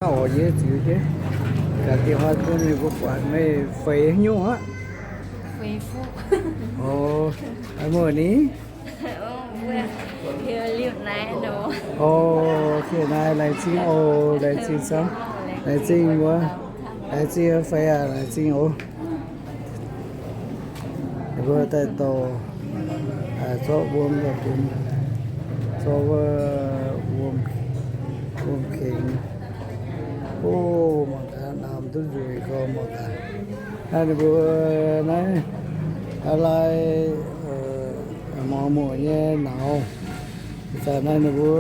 Orqc, yie ziux jienv gaax dieh hnoi bun meih mbuo buatc meih feix haaix nyungc aqv. O, muoz ni? O, laengz zingh oc, laengz zingh camv, laengz zingh wuov, laengz zingh feix aac, laengz zingh oc. Ninh mbuo daaih dorh, zorqv wuom daaih bun, zorqv wuov wuom, wuom kengx. O, mangc gaax, naamh duqv nzueic gorx mangc gaax. Naaiv ninh mbuo naaiv a'lai, muangx muoc nyei nauz. Ih zanc naaiv ninh mbuo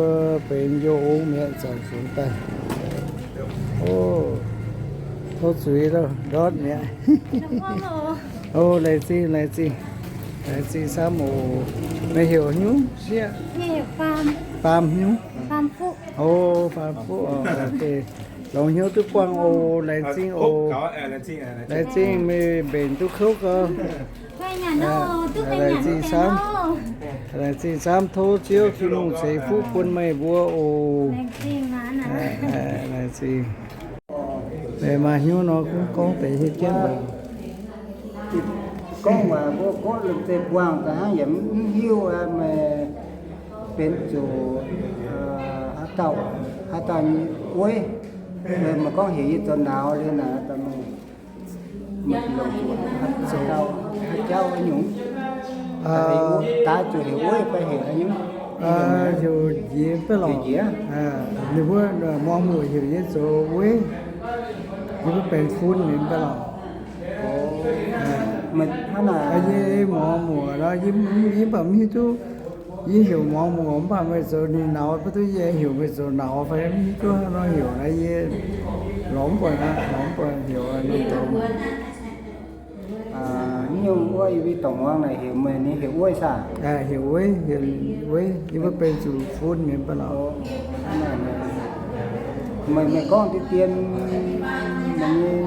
benx njoux ong mi'aqv, zanc fungx daaih. O, tov zuiz loh, ndortv mi'aqv. O, laengz zingh, laengz zingh, laengz zingh camv oc. Meih heuc haaix nyungc sieqv? Baam haaix nyungc? O, Baam Fuqv. Longx hnyouv duqv buangh oc, laengz zingh oc. Laengz zingh meih mbenc duqv kouv gau. Laengz zingh camv, laengz zingh camv, tov Ziouv Tin-Hungh ceix fuqv bun meih mbuo oc. Laengz zingh. Meih maaih hnyouv nor gorngv deix hiuv jienv oc. Gorngv waac mbuo gorngv lomh nzoih buangh daaih hnangv yaac mv hiuv meih benx zuqc haaix dauh, haaix dauh nyei wuov. Meih gorngv heuc yie zoux nauz liuz naaic, meih longc zuqc haaix dauh, haaix jauv haaix nyungc? Daaih zuqc heuc wuov fai heuc haaix nyungc? Heuc njiec, ninh mbuo muangx muoc heuc yie zoux wuov, yie mbuo benx fun ninh mbuo lorqc. Yie muangx muoc nor, yie mv baac mv hiuv duqv. Yie heuc muangx muoc mv baac meih zoux ninh nauz, mv duqv yie heuc meih zoux nauz fai mv hiuv duqv hnangv nor heuc naaiv yie lorz mv buatc aqv, lorz mv buatc heuc naaiv zoux. Nyungc wuov yie mbuo dorngc muangx naaic heuc meih, ninh heuc wuov saah? Heuc wuov, heuc wuov, yie mbuo benx zuqc fun ninh mbuo lorqc. Meih, meih gorngv deix dien, meih nyei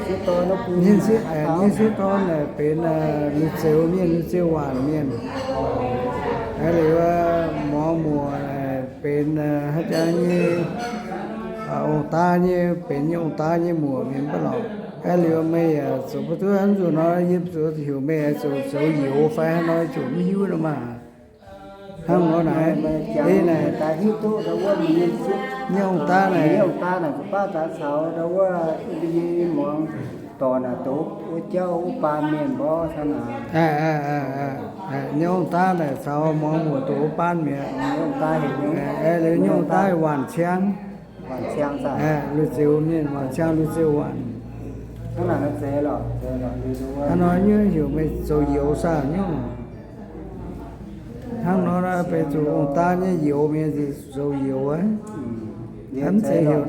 sieqv dorn, nyei sieqv dorn naaic benx Lu Zeux mienh, Lu Zeux Waanc mienh. Aa, liuz muangx muoc naaic benx haaix jaax nyei, ong-daa nyei, benx nyei ong-daa nyei muoc mienh mv baac lorqc. Aa, liuz meih yaac zoux bun duqv hnangv nzunc nor, yie zuqc heuc meih zoux, zoux youz fai haaix nor, zuqc mv hiuv nor maah. Hnangv nor naaic, ei naaic, nyei ong-daa naaic, baav daaih caux ndau wuov, yie muangx dorc naaic, doqc wuov jauv wuov baan mienh mborqv hnangv naaic. Nyei ong-daa naaic caux muangx muoc doqc wuov baan mienh. Liuz nyei ong-daa Waanc Ciang. Lu Zeux mienh, Waanc Ciang, Lu Zeux Waanc. Hnangv nor nyungc heuc meih zoux youz saah nyungc. Hnangv nor benx zuqc ong-daa nyei youz mienh zoux youz aqv. Mv zeiz heuc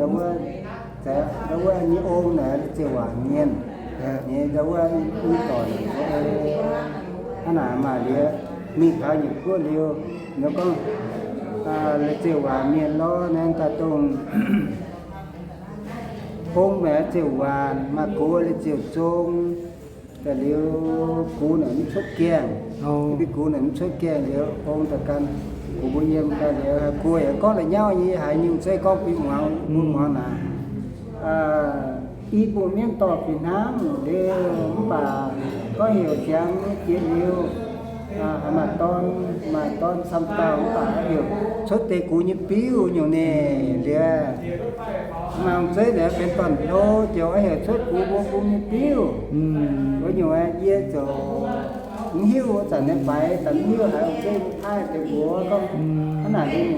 wuov nyei ong naaic Lu Zeux Waanc mienh. Nyei ndau wuov mv doic hnangv naaic maaih liuz, mingh taux nyungc guoqv liuz, ninh gorngv Lu Zeux Waanc mienh lorqc, naaiv daaih dongh ong meih Lu Zeux Waanc, maaih gox Lu Zeux Zong. Daaih liuz gux naaic mv cuotv gaengh, mv gux naaic mv cuotv gaengh liuz, ong daaih gan gux mbuo yiem daaih liuz, haih guo yaac gorngv la'nyauv nyei, haiz nyungc zeiv gorngv bun muangx, bun muangx naaic. I bung mienv dorh fih hnangv liuz, mv baac gorngv heuc ziangx jiex liuz, maaih dorn, maaih dorn camv dauh mv baac heuc cuotv deix gux nyei biuv nyungc ninh liuz, maaih ong-zeiv naaic benx dorn-hlo ziouc heuc cuotv gux mbuo gux nyei biuv. Wuov nyungc yie ziouc mv hiuv, wuov zanc nyei faix daaih mv hiuv haiz ong-zeiv aiv deix mbuox gorngv hnangv naaic.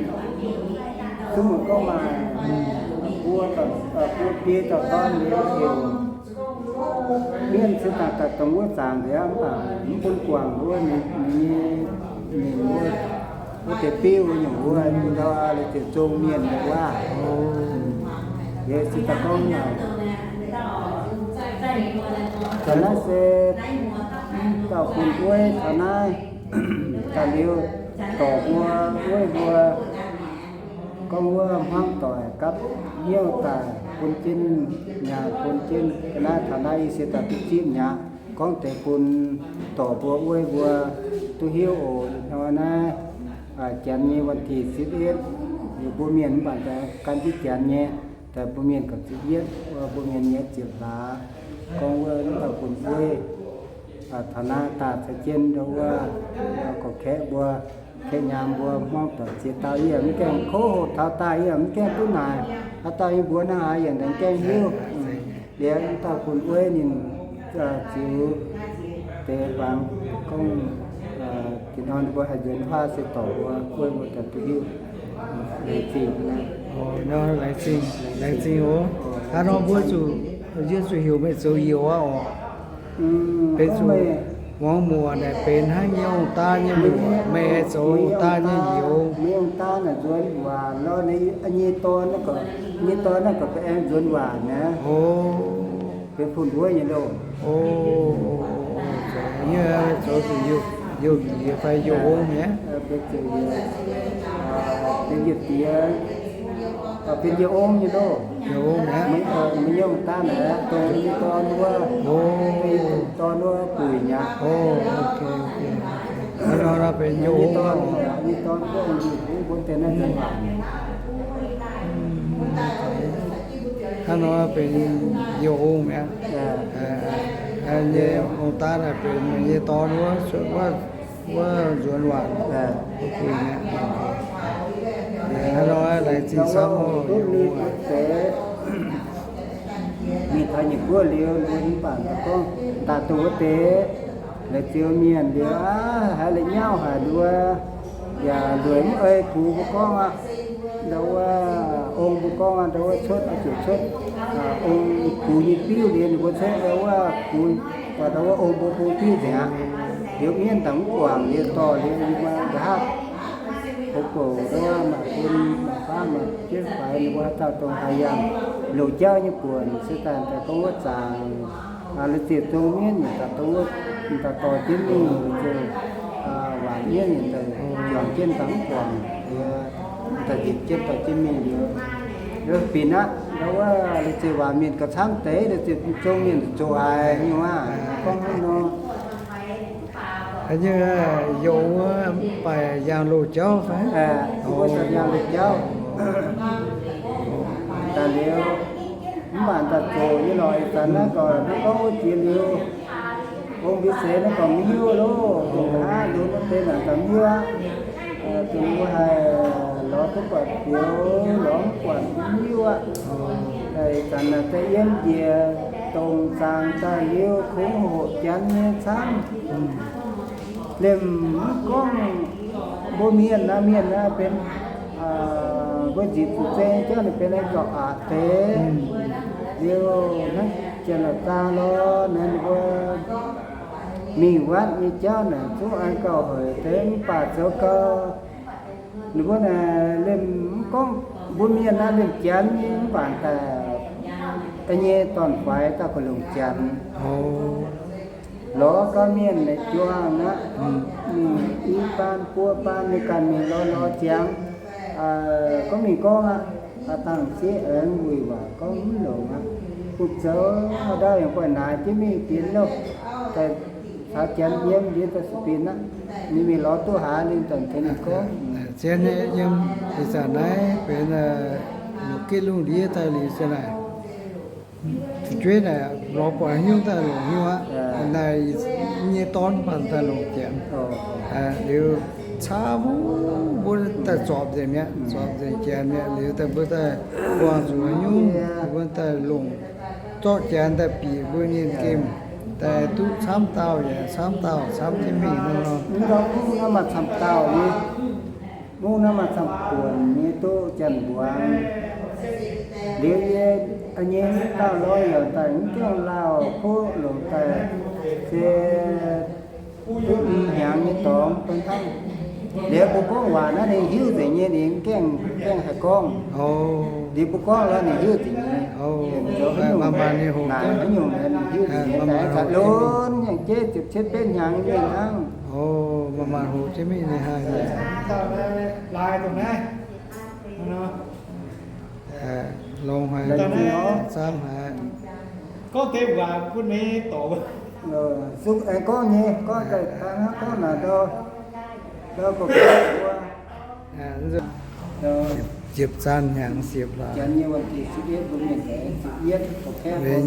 Zungv muonc gorngv maaih buo, buo biei dauh dorn liuz heuc mienv cingx daaih daaih dongh wuov zaangc liuz, mv baac mv bun guangc wuov ninh, ninh wuov, wuov deix biuv nyungc wuov, ndau Lu Zeux Zong mienh wuov. Yie cingx daaih gorngv naaic, taux naaiv se dauh bun wuov taux naaiv daaih liuz, dorc mbuo, wuov mbuo gorngv wuov hmuangv doic gapv hnyouv daaih bun jienv, nyaah bun jienv. Ga'naaiv taux naaiv yie se daaih duqv zipv mi'aqv. Gorngv deix bun dorc mbuo, wuov mbuo duqv hiuv oc. Ih hnoi naaiv janx nyei วันที่สิบเอ็ด, liuz mbuo mienh mv baac gan jienv janx nyei. Daaih mbuo mienh gauh zuqc yietv, mbuo mienh nyei ziepc hlaax gorngv wuov dauh bun wuov, taux naaiv daaih caux jienv ndau wuov, gorqv-kaeqv mbuo, kaeqv nyaam mbuo hmuangv doic ziex dauh yie mv gaengh kouv hoqc taux daaih, yie mv gaengh duqv naaic. Haaix dauh yie mbuox naaiv haaix yie mv gaengh hiuv. Liuz dauh bun wuov ninh ziux deix fangx gorngv, tin orn mbuo haih nzuonx huaav se dorc mbuo, wuov mbuo daaih duqv hiuv. Laengz zingh, laengz zingh, laengz zingh oc. Hnangv nor mbuo zuqc, yie zuqc heuc meih zoux youz aqv oc. Benx zuqc muangx muoc naaic benx hnangv nyei ong-daa nyei muoc, meih zoux ong-daa nyei youz. Meih ong-daa naaic nzuonx waac lorh, nyei dorn, nyei dorn naaiv gorqv aengx nzuonx waac naaic. Benx fun wuov nyei loh. Zoux zuqc youh diex fai youh ong mi'aqv. Benx youh diex, benx youh ong nyei loh. Youh ong mi'aqv. Meih nyei ong-daa naaic dongh nyei dorn wuov, dorn wuov buic mi'aqv. Hnangv nor benx youh ong. Nyei dorn wuov ong-daa mbuo deix naaiv nzuonx waac. Hnangv nor benx youh ong mi'aqv. Nyei ong-daa naaic benx meih nyei dorn wuov, wuov nzuonx waac. Hnangv nor laengz zingh camv oc. Mingh taux nyiec guoqv liuz, mbuo mv baac gorngv daaih dongh wuov deix, la'zioux mienh liuz aqv, haiz la'nyauv haic nduov, yaac lueic mv ei gux mbuo gorngv aqv. Ndau wuov ong mbuo gorngv aqv, ndau wuov cuotv oix zuqc cuotv ong gux nyei biuv liuz, ninh mbuo cuotv ndau wuov gux, ndau wuov ong mbuo bung biuv nzengc aqv. Liuz mienv daaih mv guangc liuz dorh liuz nqa'haav hopv bouc ndau wuov maaih bun maaih faav maaih jienv faix, ninh mbuo haaix dauh dongh haaix yangh loz-jauv nyei buonc se daaih daaih gorngv wuov zaangc, la'ziex zong mienv nyei daaih dongh wuov, daaih dorh jienv mingh zoux waac mienv nyei daaih juangc jienv daaih mv guangc liuz, daaih nzipc jienv dorh jienv mingh liuz, liuz binc aqv. Ndau wuov la'ziex waac mienh gauh camv deix, la'ziex zong mienh zoqc haic nyei waac. Gorngv hnangv nor. Youh wuov mv baac yangh loz-jauv fai? Mbuo yangh loz-jauv. Daaih liuz, mv baac daaih zoqc nyei lorqc. Ih zanc naaiv gorngv, naaiv gorngv wuov jiex liuz, ong mbuo seix naaiv gorngv mv hiuv loh. Ong aav liuz naaiv deix naaic daaih mv hiuv aqv. Dongh mbuo haih lorz duqv buatc fioux, lorz mv buatc mv hiuv aqv. Ih zanc naaic daaih yiem njiec dongh zaangc daaih liuz, kungx hoqc janx nyei camv. Liemh mv gorngv mbuo mienh naaiv, mienh naaiv benx mbuo nzipc zuqc zeiv jauv naaic benx aengx gauh aqc deix. Liuz hnangv janx-la'zaang lorqc, naaiv ninh mbuo mingh waatv nyei jauv naaic zungv aengx gauh hoic deix, mv baac zoux gau ninh mbuo naaic liemh mv gorngv mbuo mienh naaiv liemh janx nyei mv baac daaih nyei dorn-faix dauh gauh longc janx. Lorz gau mienh naaic juangc aqv. I baan buo baan ninh ganh mingh lorz lorz ziangx, gorngv mingh gorngv aqv, dangh sieqv aengx wuic waac gorngv mv longc aqv. Bun zoux haaix ndau yaac buatc naaic jienv mingh bienx loh, caux janx yiem liuz daaih se bienx aqv. Ninh mingh lorz duqv haaix ninh daaih tengx ninh gorngv. Zien nyei yiem ih zanc naaiv benx lungh gitv lungh ndiev daaih liuz se naaic, fu'jueiv naaic lorz buatc haaix nyungc daaih longc haaix nyungc aqv. Naaic nyei dorn mv baac daaih longc janx. Liuz camv mbuo daaih zorpc nzengc mi'aqv, zorpc nzengc janx mi'aqv. Liuz daaih mbuo daaih buangh zuqc haaix nyungc, mbuo daaih longc zorqv janx daaih bieqc mbuo nyei gemh, daaih duqv camv dauh yaac camv dauh camv jienv mingh nor. Mv dungx naaiv maaih camv dauh nyei, mv dungx naaiv maaih camv buonc nyei duqv janx-mbuangz. Liuz yie nyei dauh lorz yaac daaih mv gaengh lauh kuv longc daaih se duqv i hnyangx nyei dorngx bun hnangv. Liuz mbuo gorngv waac naaiv ninh hiuv nzengc nyei, ninh mv gaengh, gaengh haih gorngv. Liuz mbuo gorngv lorqc ninh hiuv nzengc nyei. Naaic haaix nyungc ninh hiuv nzengc nyei, daaih ga'lonx nyei, jeiv ziepc cietv betv hnyangx nyei mienh hnangv. Maaih maaih hoqc jienv mingh ninh haih. Longx haic, camv haic. Gorngv deix waac bun meih dorc. Gorngv nyei, gorngv daaih hnangv gorngv naaic ndau, ndau gorngv mbuo. Ziepc zaanh hnyangx ziepc hlaax.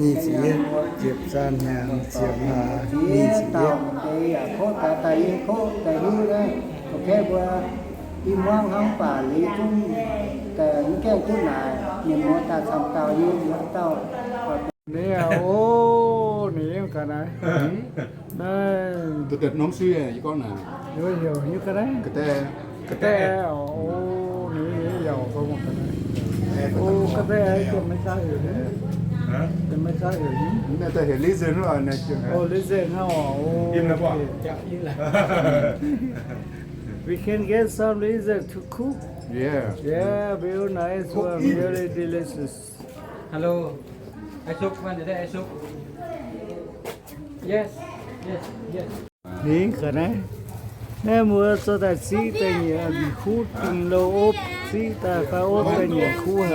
Nyic ziepc yietv, ziepc zaanh hnyangx ziepc hlaax, nyic ziepc yietv. Ninh aac, o, ninh yiem ga'naaiv. Naaiv, deix norm sui, yie gorngv naaic. Yie heuc nyei ga'naaiv. Ga'daeh. Ga'daeh, o, ninh yaac gorngv ga'naaiv. O, ga'daeh, yie maiv gaav heuc nyei. Yie maiv gaav heuc nyei. Naaiv daaih heuc lizard hnangv oc. O, lizard hnangv oc. O, we can get some lizard to cook. Yeah. Yeah, very nice one, very delicious. Hello. I shook, man, I shook. Yes, yes, yes. Ninh ga'naaiv, naaiv mbuo zoux daaih ziqv daaih nyiec, mbic kuv dingh lou opv, ziqv daaih fai opv daaih nyiec kuv haic.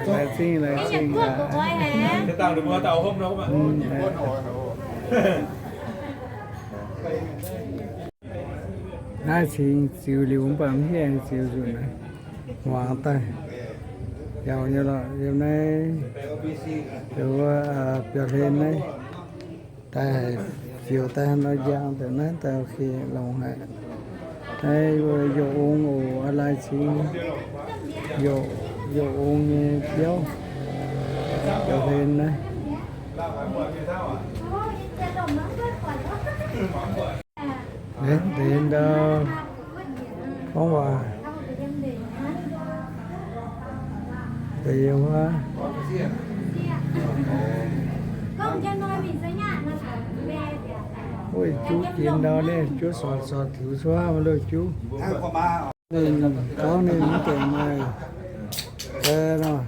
Laengz zingh, laengz zingh. Naaiv cingx ziux liuz mv baac mv hieh ziux nzunc naaiv, muangx daaih. Yaac nyei lorqc, yiem naaiv, wuov, biauv-hlen naaiv, daaih ziux daaih nor njang deix naaiv daaih longx haic. Naaiv youh ong oc, a'lai cingx youh ong nyei biauv, biauv-hlen naaiv. Deix ndau gorngv waac, deix wuov, wuov juv jiex ndau naaiv, juv sortv sortv tiux cuotv maiv louh juv. Ninh gorngv ninh mv gaengh maaih nor.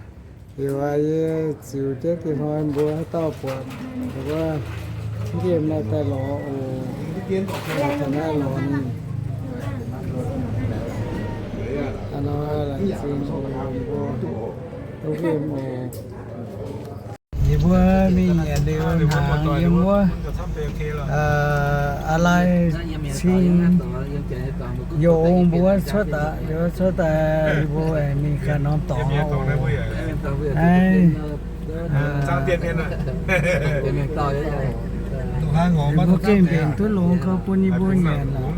Liuz aqv, yie ziux jienv dinh hnoi mbuo haaix dauh buatc, wuov, nqemh naaiv daaih lorz oc. Daaih naaiv lorz ninh. Aa, nor laengz zingh oc, mbuo duqv nqemh oc. Yie mbuo mingh nyanc liuz hnaangx yiem wuov, aa, a'lai cing youh ong mbuo cuotv daaih, liuz cuotv daaih yie mbuo mingh ganh norm dorngx oc. Naaiv, mbuo gengh mbenc duqv longx gau bun yie mbuo nyanc oc.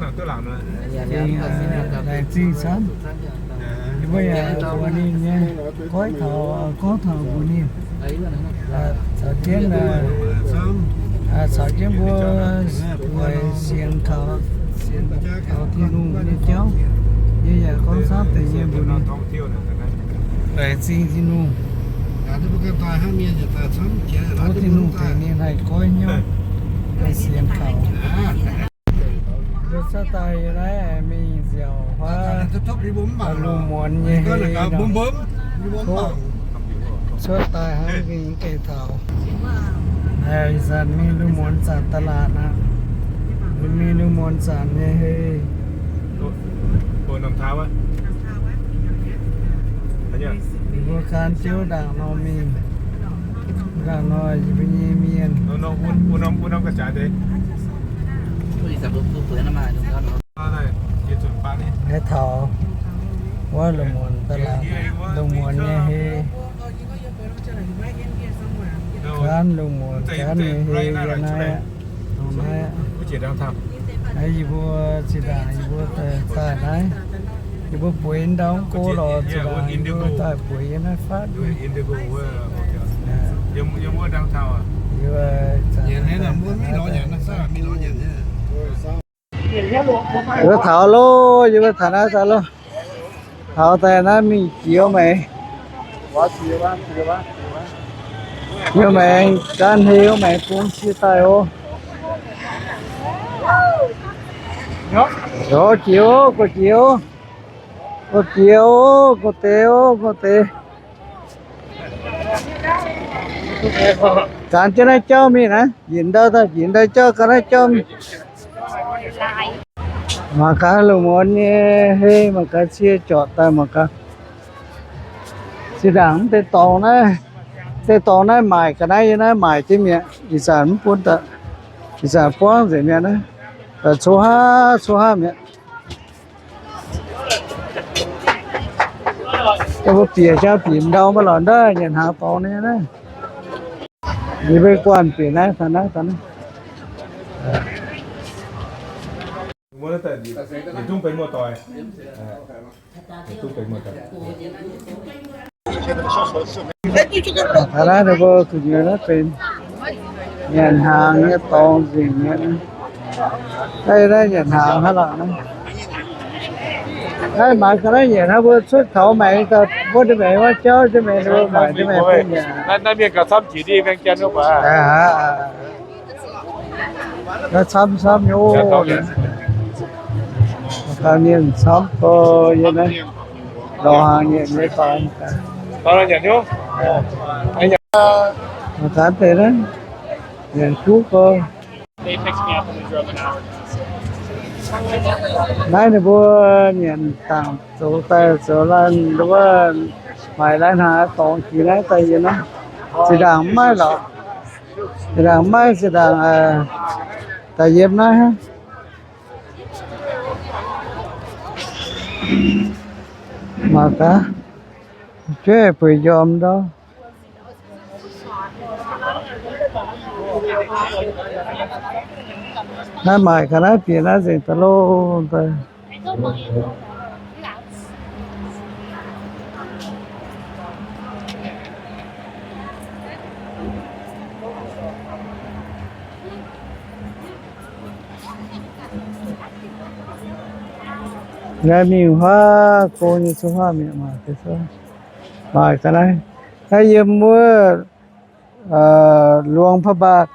Laengz zingh camv. Yie mbuo yaac mbuox ninh nyei, goiv taux, gorngv taux mbuox ninh. Caux jienv, caux jienv mbuo weic sienx kaux, sienx kaux Tin-Hungh nyei jauv. Yie yaac gorngv camv deix nyei mbuox ninh. Laengz zingh Tin-Hungh. Tov Tin-Hungh tengx ninh haih goiv hnyouv, haih sienx kaux. Mbuo cuotv daaih yiem naaiv mingh nziaauc huaav, lungh muonz nyei hei nor. Cuotv daaih hnangv gengh gengh taux. Ih zanc mingh lungh muonz zanc ตลาด aqv. Mingh lungh muonz zanc nyei hei. Yie mbuo gan jienv ndaangc nor mingh. Ndaangc nor yie mbuo nyei mienh. Haaix taux wuov lungh muonz ตลาด, lungh muonz nyei hei. Gan lungh muonz gan nyei hei yiem naaiv aqv, dongh naaiv aqv. Yie mbuo zinh ndaangc yie mbuo daaih naaiv, yie mbuo bueix ndau go lorqc, zinh ndaangc yie mbuo daaih bueix yiem naaiv fatv. Yie mbuo taux loh, yie mbuo taux naaiv daaih loh. Taux daaih naaiv mingh jiex maengx. Jiex maengx, gan hei maengx bung cie daaih oc. Oc, jiex oc, gorx-jiex oc. Gorx-jiex oc, gorx-deix oc, gorx-deix. Gan jienv naaiv jauv mingh naaiv, njiec ndau daaih, njiec ndau jauv, gan naaiv jauv mingh. Mangc gaax lungh muonz nyei hei, mangc gaax cie zorpc daaih mangc gaax. Zinh ndaangc mv deix dorngx naaiv, Deix dorngx naaiv maaic ga'naaiv yie naaiv maaic jienv mi'aqv. Ih zanc mv bun daaih, ih zanc buangv nzengc mi'aqv naaiv. Daaih coqv haav coqv haav mi'aqv. Mbuo bieqc jaa bieqc ndau maiv lorz ndaauv nyanc hnaangx dorngx nyei naaiv. Yie mbuo guanh bieqc naaiv, taux naaiv, taux naaiv. Taux naaiv ninh mbuo gu'nyuoz naaiv benx nyanc hnaangx nyei dorngx nzengc mi'aqv. Naaiv, naaiv nyanc hnaangx hnangv lorqc naaiv. Naaiv maaiz ga'naaiv nyanc hnangv, mbuo cuotv taux maengx daaih mbuo nyei maengx wuov jauv nyei maengx, mbuo maaic nyei maengx bun nyanc. Naaiv mienh gauh camv jiex ndiev Vieng Jaan wuov baac. Naaiv camv camv nyei oc. Gauh mienh camv gorx yie naaiv lorz hnaangx nyanc nyei dorngx. Mangc gaax deix naaiv nyanc kuv gorx. Naaiv ninh mbuo nyanc dangc zoux daaih zoux laanh wuov, maaic laanh hnaangx dorngx jiex naaiv daaih yiem naaiv. Zinh ndaangc mv maaih lorqc. Zinh ndaangc mv maaih, zinh ndaangc daaih yiem naaiv hnangv. Mangc gaax, jueiv bueix njormh ndau. Naaiv maaic ga'naaiv bieqc naaiv nzengc daaih loh. Naaiv mingh huaav gong nyei coqv huaav mi'aqv, maaic deix cuotv. Maaic ga'naaiv, naaiv yiem wuov Luang Prabang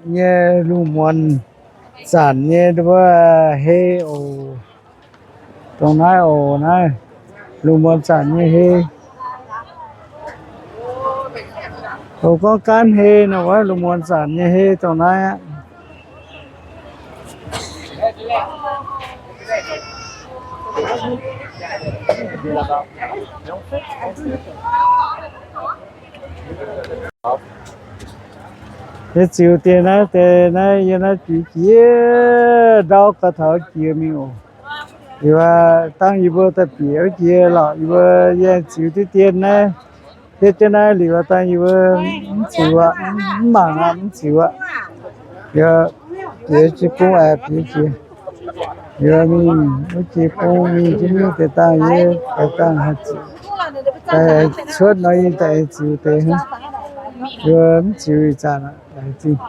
nyei lungh muonz zanc nyei wuov hei oc. Dongh naaiv oc, naaiv lungh muonz zanc nyei hei. Oc, gorngv gaanv hei nor, wuov lungh muonz zanc nyei hei dongh naaiv aqv. Yie ziux deix naaiv, deix naaiv yiem naaiv jiex jiex ndau gauh taux jiex mingh oc. Liuz dangh yie mbuo daaih bieqc wuov jiex lorqc, yie mbuo yie ziux diqv dien naaiv, hietv jienv naaiv liuz dangh yie mbuo mv ziux aqv, mv mangc aqv, mv ziux aqv. Yie bieqc jiex bung aengx bieqc jiex. Yie mingh wuov jiex bung mingh jienv mingh deix dangh yie deix dangh haih ziux. Daaih cuotv nor yie daaih ziux deix hnangv. Yie mv ziux ih zanc aqv, laengz zingh.